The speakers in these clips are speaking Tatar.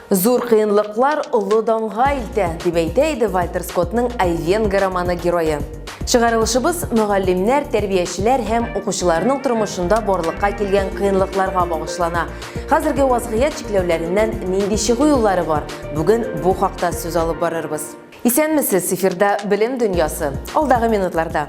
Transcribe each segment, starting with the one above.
Зур кыенлыклар олы данга илтә, дип әйтә иде Вальтер Скоттның Айвенго романы герое. Чыгарылышыбыз мөгаллимнәр, тәрбиячеләр һәм укучыларның тормышында барлыкка килгән кыенлыкларга багышлана. Хәзерге вазгыять чикләүләреннән нинди чыгу юллары бар? Бүген бу хакта сүз алып барырбыз. Исәнмесез, эфирда Белем дөньясы. Алдагы минутларда.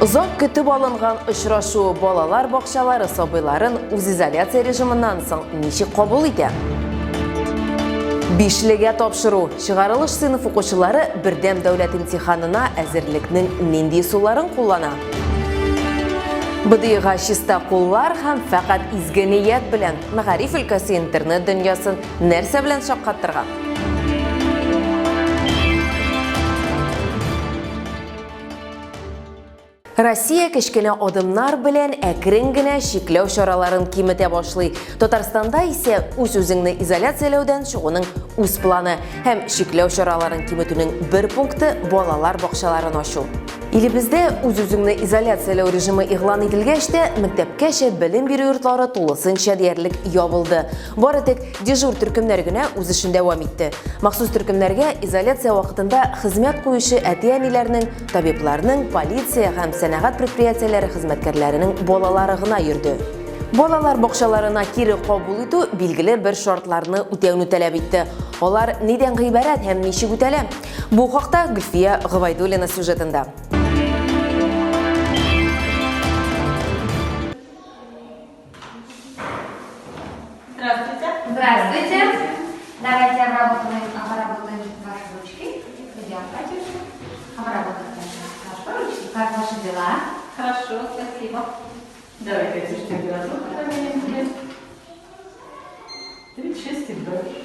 Озак көтеп алынган очрашу балалар бакчалары сабыйларын үзизоляция режимыннан соң ничек кабул итә? Бишлегә тапшыру. Чыгарылыш сыйныф укучылары бердәм дәүләт имтиханына әзерлекнең нинди ысулларын куллана? БДИга чиста куллар һәм фәкать изге ният белән мәгариф өлкәсе интернет дөньясын нәрсә белән шаккаттырган? Россия кечкенә адымнар белән әкрен генә чикләү чараларын киметә башлый. Татарстанда исә үз-үзеңне изоляцияләүдән чыгуның үз планы һәм чикләү чараларын киметүнең бер пункты балалар бакчаларын ачу. Илебездә үз-үзеңне изоляцияләү режимы игълан ителгәч тә, мәктәпкәчә белем бирү йортлары тулысынча диярлек ябылды. Бары тик Дежур төркемнәр генә үз эшен дәвам итте. Махсус төркемнәргә изоляция вакытында хезмәт куючы әти-әниләрнең, табибларның, полиция һәм сәнәгать предприятиеләре хезмәткәрләренең балалары гына йөрде. Балалар бакчаларына кире кабул итү билгеле бер шартларны үтәүне таләп итте. Алар нидән гыйбарәт һәм ничек үтәлә? Бу хакта Гөлфия Гобәйдуллина сюжетында. Здравствуйте. Здравствуйте. Давайте обработаем, обработаем ваши ручки. Идем, Катюша. Обработаем ваши ручки. Как ваши дела? Хорошо, спасибо. Давай, Катюш, температуру проверим тебе. 36,2.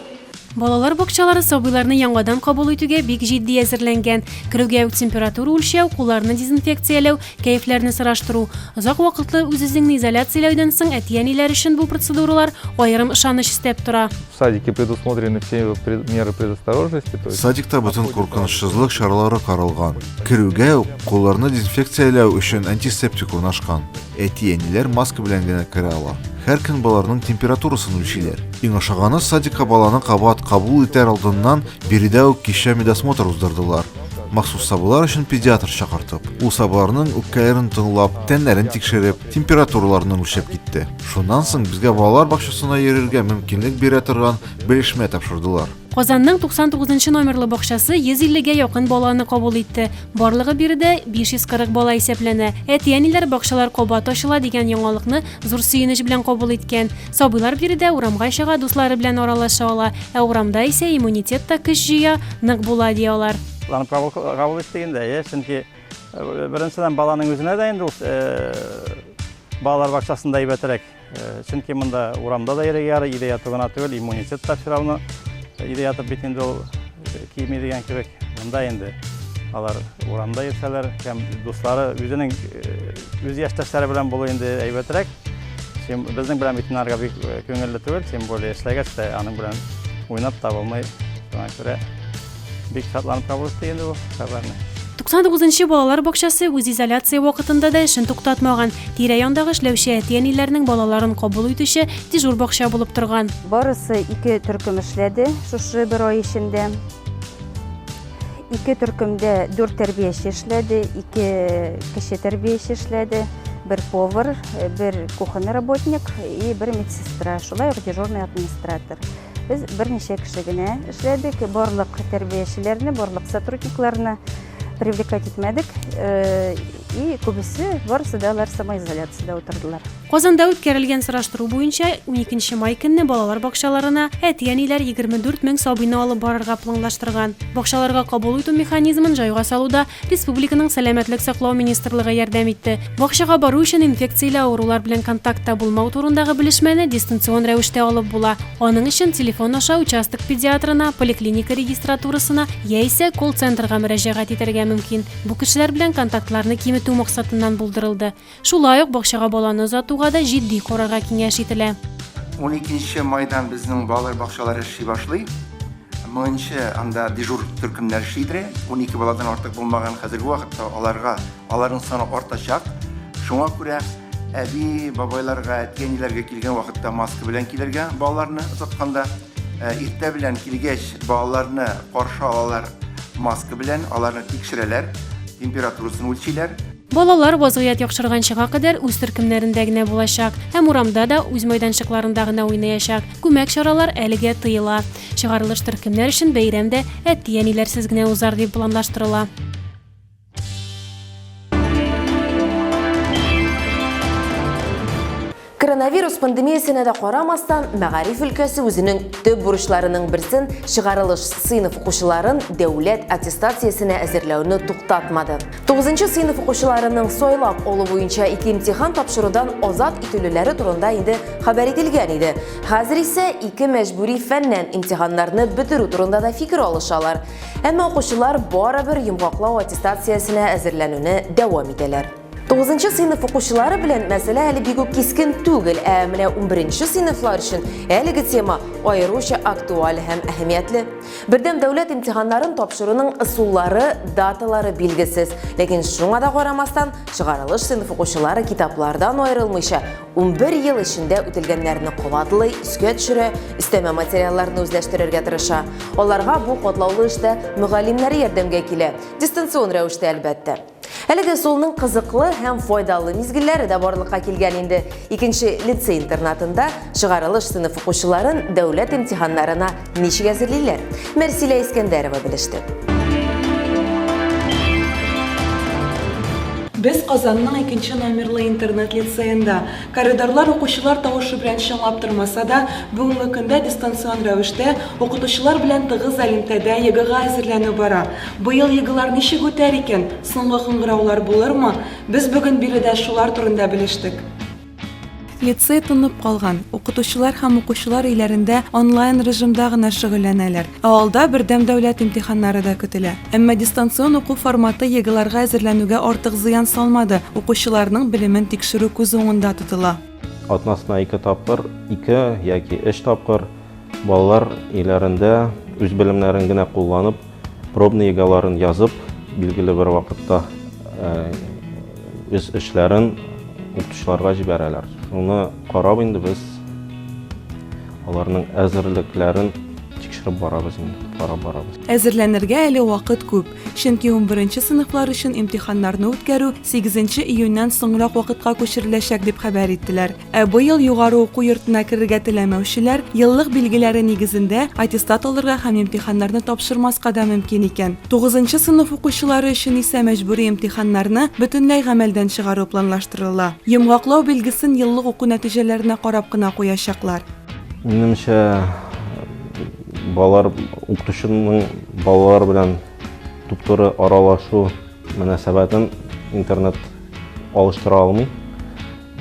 Балалар бакчалары сабыйларны яңадан кабул итүгә бик җитди әзерләнгән. Керүгә үк температура үлчәү, кулларны дезинфекцияләү, кәефләрне сораштыру. Озак вакытлы үз-үзеңне изоляцияләүдән соң әти-әниләр өчен бу процедуралар аерым ышаныч өстәп тора. В садике предусмотрены все меры предосторожности. То есть Садикта бөтен куркынычсызлык чаралары каралган. Керүгә үк кулларны дезинфекцияләү өчен антисептик урнашкан. Әти-әниләр маска белән генә керә ала. Һәр көн балаларның температурасын үлчиләр. Иң ошаганы, садикка баланы кабат кабул итәр алдыннан биредә үк кичә медосмотр уздырдылар. Махсус сабыйлар өчен педиатр чакыртып, ул сабыйларның үпкәләрен тыңлап, тәннәрен тикшереп, температураларын үлчәп китте. Шуннан соң безгә балалар бакчасына йөрергә мөмкинлек бирә торган белешмә тапшырдылар. Казанның 99 нчы номерлы бакчасы 150 гә якын баланы кабул итте. Барлыгы биредә 540 бала исәпләнә. Әти-әниләр бакчалар кабат ачыла дигән яңалыкны зур сөенеч белән кабул иткән. Сабыйлар биредә урамга чыга, дуслары белән аралаша ала. Ә урамда исә иммунитет та көч җыя, нык була, ди алар. Шатланып кабул иттек инде, әйе, чөнки беренчедән баланың үзенә дә инде ул балалар бакчасында әйбәтрәк. Чөнки монда урамда да йөрергә ярый, өйдә яту гына түгел, иммунитет та все равно өйдә ятып бит инде ул кими дигән кебек. Монда инде алар урамда йөрсәләр һәм дуслары үзенең үз яшьтәшләре белән булу инде әйбәтрәк. Чем безнең белән бит уйнарга бик күңелле түгел, тем более эшләгәч тә аның белән уйнап та булмый. Шуңа күрә Бик шатланып кабул иттек инде бу хәбәрне. 99 нчы балалар бакчасы үзизоляция вакытында да эшен туктатмаган. Тирә-яндагы эшләүче әти-әниләрнең балаларын кабул итүче дежур бакча булып торган. Барысы ике төркем эшләде шушы бер ай эчендә. Ике төркемдә дүрт тәрбияче эшләде, ике кече тәрбияче эшләде, бер повар, бер кухонный работник и бер медсестра, шулай ук дежурный администратор. Без берничә кеше генә эшләдек. Барлык тәрбиячеләрне, барлык сотрудникларны привлекать итмәдек. Э, и күбесе, барысы да алар самоизоляциядә утырдылар. Казанда үткәрелгән сораштыру буенча, 12 май көнне балалар бакчаларына әти-әниләр 24 мең сабыйны алып барырга планлаштырган. Бакчаларга кабул итү механизмын җайга салуда Республиканың Сәламәтлек саклау министрлыгы ярдәм итте. Бакчага бару өчен инфекцияле авырулар белән контактта булмау турындагы белешмәне дистанцион рәвештә алып була. Аның өчен телефон аша участок педиатрына, поликлиника регистратурасына яисә колл-центрга мөрәҗәгать итәргә мөмкин. Бу кешеләр белән контактларны киметү максатыннан булдырылды. Шулай ук бакчага баланы озатуга да җитди карарга киңәш ителә. 12 майдан безнең балалар бакчалары эшли башлый. Моңынчы анда дежур төркемнәр эшли иде. 12 баладан артык булмаган хәзерге вакытта аларга аларның саны артачак. Шуңа күрә әби, бабайларга, әти-әниләргә килгән вакытта маска белән килергә балаларны озатканда. Иртә белән килгәч, балаларны каршы алалар маска белән, аларны тикшерәләр, температурасын үлчиләр. Балалар вазгыять яхшырганчыга кадәр үз төркемнәрендә генә булачак һәм урамда да үз майданчыкларында гына уйнаячак. Күмәк чаралар әлегә тыела. Чыгарылыш төркемнәр өчен бәйрәм дә әти-әниләрсез генә узар дип планлаштырыла. Коронавирус пандемиясенә дә карамастан, мәгариф өлкәсе үзенең төп бурычларының берсен чыгарылыш сыйныф укучыларын дәүләт аттестациясенә әзерләүне туктатмады. 9 сыйныф укучыларының сайлап алу буенча ике имтихан тапшырудан азат ителүләре турында инде хәбәр ителгән иде. Хәзер исә ике мәҗбүри фәннән имтиханнарны бетерү турында да фикер алышалар. Әмма укучылар барыбер йомгаклау аттестациясенә әзерләнүне дәвам итәләр. Тугызынчы сыйныф укучылары белән мәсьәлә әле бик үк кискен түгел, ә менә унберенче сыйныфлар өчен әлеге тема аеруча актуаль һәм әһәмиятле. Бердәм дәүләт имтиханнарын тапшыруның ысуллары, даталары билгесез. Ләкин шуңа да карамастан, чыгарылыш сыйныф укучылары китаплардан аерылмыйча, 11 ел эчендә үтелгәннәрне кабатлый, искә төшерә, өстәмә материалларны үзләштерергә тырыша. Аларга бу катлаулы эштә мөгаллимнәре ярдәмгә килә, дистанцион рәвештә, әлбәттә. Әлеге ысулның кызыклы һәм файдалы мизгелләре дә барлыкка килгән инде. Икенче лицей-интернатында чыгарылыш сыйныф укучыларын дәүләт имтиханнарына ничек әзерлиләр? Мәрсилә Искәндәрова белеште. Без Казанның икенче номерлы интернат-лицеенда. Коридорлар укучылар тавышы белән чыңлап тормаса да, бүгенге көндә дистанцион рәвештә укытучылар белән тыгыз элемтәдә ЕГЭга әзерләнү бара. Быел ЕГЭлар ничек үтәр икән? Соңгы кыңгыраулар булырмы? Без бүген биредә шулар турында белештек. Лицей тынып калган, укытучылар һәм укучылар өйләрендә онлайн режимда гына шөгыльләнәләр. Ә алда бердәм дәүләт имтиханнары да көтелә. Әмма дистанцион уку форматы ЕГЭларга әзерләнүгә артык зыян салмады, укучыларның белемен тикшерү күз уңында тотыла. Атнасына ике тапкыр, ике яки өч тапкыр балалар өйләрендә үз белемнәрен генә кулланып, пробный ЕГЭларын язып, билгеле бер вакытта үз эшләрен укытучыларга җибәрәләр. Шуны карап инде без аларның әзерлекләрен тикшереп барабыз инде, карап барабыз. Әзерләнергә әле вакыт күп, чөнки унберенче сыйныфлар өчен имтиханнарны үткәрү сигезенче июньнән соңрак вакытка күчереләчәк дип хәбәр иттеләр. Ә быел югары уку йортына керергә теләмәүчеләр еллык билгеләре нигезендә аттестат алырга һәм имтиханнарны тапшырмаска да мөмкин икән. Тугызынчы сыйныф укучылары өчен исә мәҗбүри имтиханнарны бөтенләй гамәлдән чыгару планлаштырыла. Йомгаклау билгесен еллык уку нәтиҗәләренә карап кына куячаклар. Минемчә, балалар, укытучының балалар белән туп-туры аралашу мөнәсәбәтен интернет алыштыра алмый.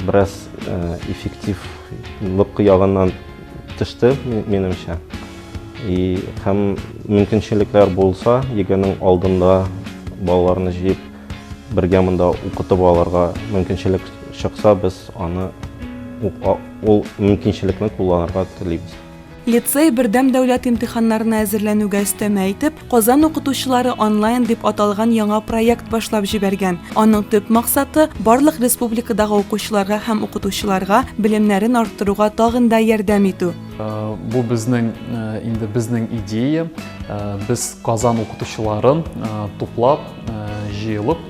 Бераз эффективлык ягыннан төште, минемчә. И һәм мөмкинчелекләр булса, ЕГЭның алдында балаларны җыеп, бергә монда укытып алырга мөмкинчелек чыкса, без аны ул мөмкинчелекне кулланырга телибез. Лицей бердәм дәүләт имтиханнарына әзерләнүгә өстәмә итеп, Казан укытучылары онлайн дип аталган яңа проект башлап җибәргән. Аның төп максаты, барлык республикадагы укучыларга һәм укытучыларга белемнәрен арттыруга тагын да ярдәм итү. Бу безнең инде безнең идея. Без Казан укытучыларын туплап, җыелып,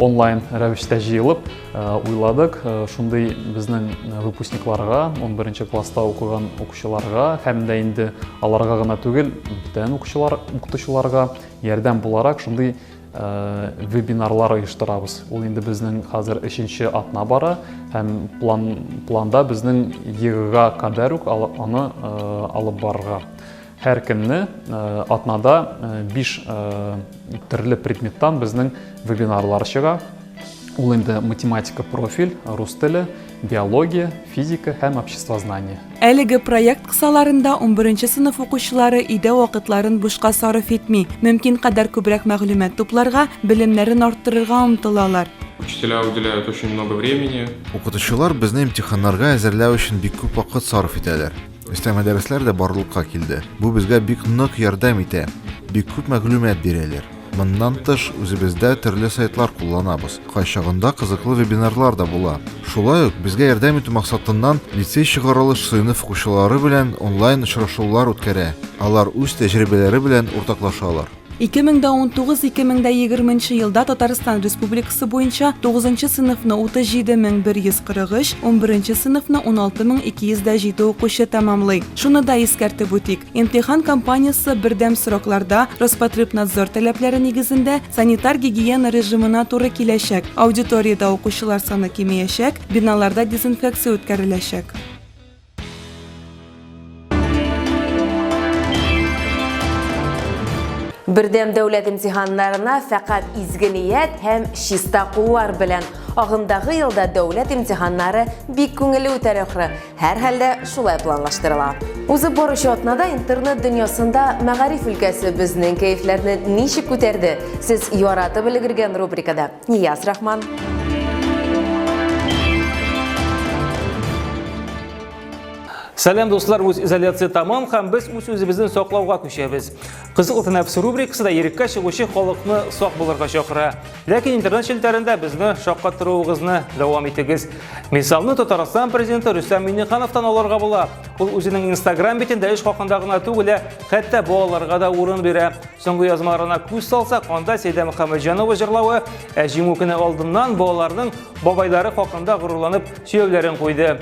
онлайн рәвештә җыелып, Уйладык, шундый безнең выпускникларга, 11 класста укыган укучыларга һәм дә инде аларга гына түгел, бүтән укучылар, укытучыларга ярдәм буларак шундый вебинарлар оештырабыз. Ул инде безнең хәзер өченче атна бара һәм план, планда безнең ЕГЭга кадәр үк аны алып барырга. Һәр көнне атнада 5 төрле предметтан безнең вебинарлар чыга. Ул инде математика профиль, рус теле, биология, физика һәм обществознание. Әлеге проект кысаларында унберенче сыйныф укучылары өйдә вакытларын бушка сарыф итми, мөмкин кадәр күбрәк мәгълүмат тупларга, белемнәрен арттырырга омтылалар. Учителя уделяют очень много времени. Укытучылар безне имтиханнарга әзерләү өчен бик күп вакыт сарыф итәләр. Өстәмә дәресләр дә барлыкка килде. Бу безгә бик нык ярдәм итә. Бик күп мәгълүмат бирәләр. Моннан тыш, үзебездә төрле сайтлар кулланабыз. Кайчагында кызыклы вебинарлар да була. Шулай ук, безгә ярдәм итү максатыннан, лицей чыгарылыш сыйныф укучылары белән онлайн очрашулар үткәрә. Алар үз тәҗрибәләре белән уртаклашалар. 2019-2020 нче елда Татарстан Республикасы буенча тугызынчы сыйныфны 37143, унберенче сыйныфны 16207 укучы тәмамлый. Шуны да искәртеп үтик, имтихан кампаниясе бердәм срокларда, Роспотребнадзор таләпләре нигезендә, санитар-гигиена режимына туры киләчәк, аудиториядә укучылар саны кимеячәк, биналарда дезинфекция үткәреләчәк. Бердәм дәүләт имтиханнарына фәкать изге ният һәм чиста куллар белән. Агымдагы елда дәүләт имтиханнары бик күңелле үтәр ахры. Һәрхәлдә шулай планлаштырыла. Узып баручы атнада интернет дөньясында мәгариф өлкәсе безнең кәефләрне ничек күтәрде? Сез яратып өлгергән рубрикада Нияз Рахман. Сәлам, дуслар, үз изоляция тамам һәм без үз үзебезне саклауга күчәбез. Кызыклы тәнәфес рубрикасы да иреккә чыгучы халыкны сак булырга чакыра. Ләкин интернет челтәрендә безне шаккатыруыгызны дәвам итегез. Мисалны Татарстан президенты Рөстәм Миңнехановтан алырга була. Ул үзенең Instagram битендә эш хакында гына түгел, ә хәтта балаларга да урын бирә. Соңгы язмаларына күз салсак, анда Сәйдә Мөхәммәтҗанова җырлавы, ә җиңү көне алдыннан балаларның бабайлары хакында горурланып сөйләүләрен куйды.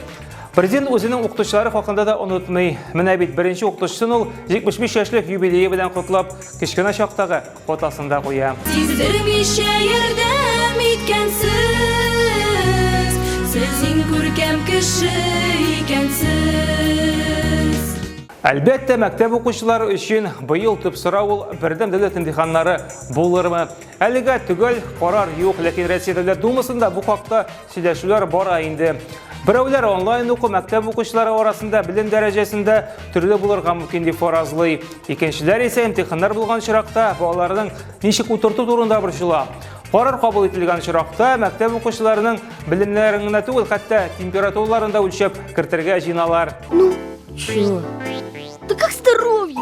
Президент үзенең укытучылары хакында да онытмый. Менә бит беренче укытучысын ул 75 яшьлек юбилее белән котлап, кечкенә чактагы фотосын да куя. Сиздермичә ярдәм иткәнсез, Сез иң күркәм кеше икәнсез. Әлбәттә, мәктәп укучылары өчен быел төп сорау ул бердәм дәүләт имтиханнары булырмы? Әлегә төгәл карар юк, ләкин Россия Дәүләт Думасында бу хакта сөйләшүләр бара инде. Берәүләр онлайн уку мәктәп укучылары арасында белем дәрәҗәсендә төрле булырга мөмкин дип фаразлый. Икенчеләр исә имтиханнар булган очракта балаларның ничек утырту турында борчыла. Карар кабул ителгән очракта мәктәп укучыларының белемнәрен генә түгел, хәтта температураларын да үлчәп кертергә җыеналар. Ну, Чё? Да как здоровье?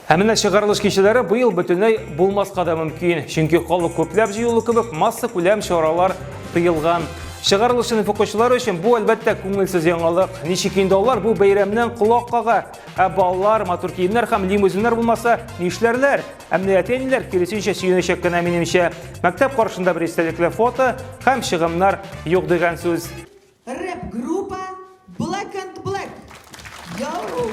Ә менә чыгарылыш кичәләре быел бөтенләй булмаска да мөмкин, чөнки халык күпләп җыелу кебек массакүләм чаралар тыелган. Чыгарылыш сыйныф укучылары өчен бу, әлбәттә, күңелсез яңалык. Ничек инде алар бу бәйрәмнән колак кага? Ә балалар, матур киемнәр һәм лимузиннар булмаса, нишләрләр? Ә менә әти-әниләр киресенчә сөенәчәк кенә, минемчә. Мәктәп каршында бер истәлекле фото һәм чыгымнар юк дигән сүз. Рэп-группа Black and Black. Йоу!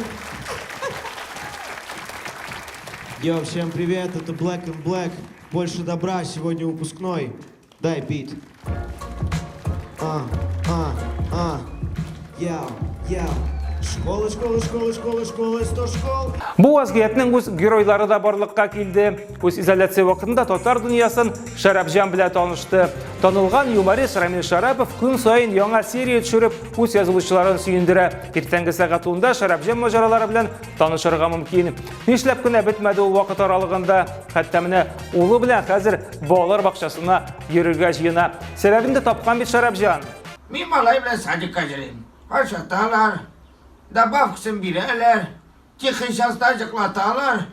Йоу, всем привет, это Black and Black. Больше добра, сегодня выпускной. Дай бит. А, а, а. Яу, яу. Школа, школа, школа, школа, школа, 100 школ. Бу вазгыятьнең үз геройлары да барлыкка килде. Үз изоляция вакытында татар дөньясын Шәрапҗан белән танышты. Танылган юморист Рамил Шәрапов көн саен яңа серия төшереп, үз язылучыларын сөендерә. Иртәнге сәгать 10-да Шәрапҗан маҗаралары белән танышырга мөмкин. Нишләп кенә бетмәде ул вакыт аралыгында. Хәтта менә улы белән хәзер балалар бакчасына йөрергә җыена. Сәбәбен дә тапкан бит Шәрапҗан. Мин малай белән садикка йөрим. Ашаталар, добавкасын бирәләр, Тихий часта җыклаталар.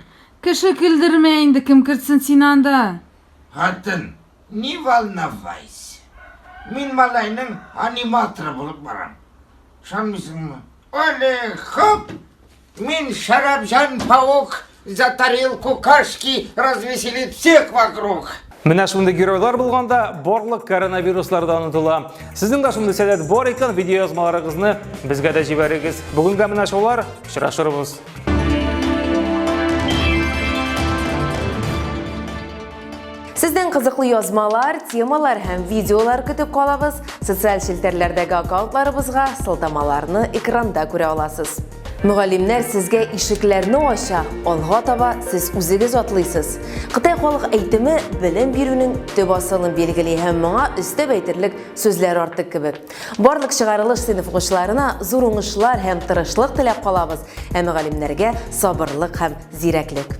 Кеше көлдермә инде, кем кертсен сине анда? Хатын, не волновайся. Мин малайның аниматоры булып барам. Ышанмыйсыңмы? Оле, хоп! Мин Шәрәпҗан паук за тарелку кашки развеселит всех вокруг. Менә шундый геройлар булганда барлык коронавируслар да онытыла. Сезнең дә шундый сәләт бар икән, видеоязмаларыгызны безгә дә җибәрегез. Бүгенгә менә шулар, очрашырбыз. Сездән кызыклы язмалар, темалар һәм видеолар көтеп калабыз. Социаль челтәрләрдәге аккаунтларыбызга сылтамаларны экранда күрә аласыз. Мөгаллимнәр сезгә ишекләрне ача, алга таба сез үзегез атлыйсыз. Кытай халык әйтеме белем бирүнең төп асылын билгели һәм моңа өстәп әйтерлек сүзләр артык кебек. Барлык чыгарылыш сыйныф укучыларына зур уңышлар һәм тырышлык теләп калабыз, ә мөгаллимнәргә сабырлык һәм зирәклек.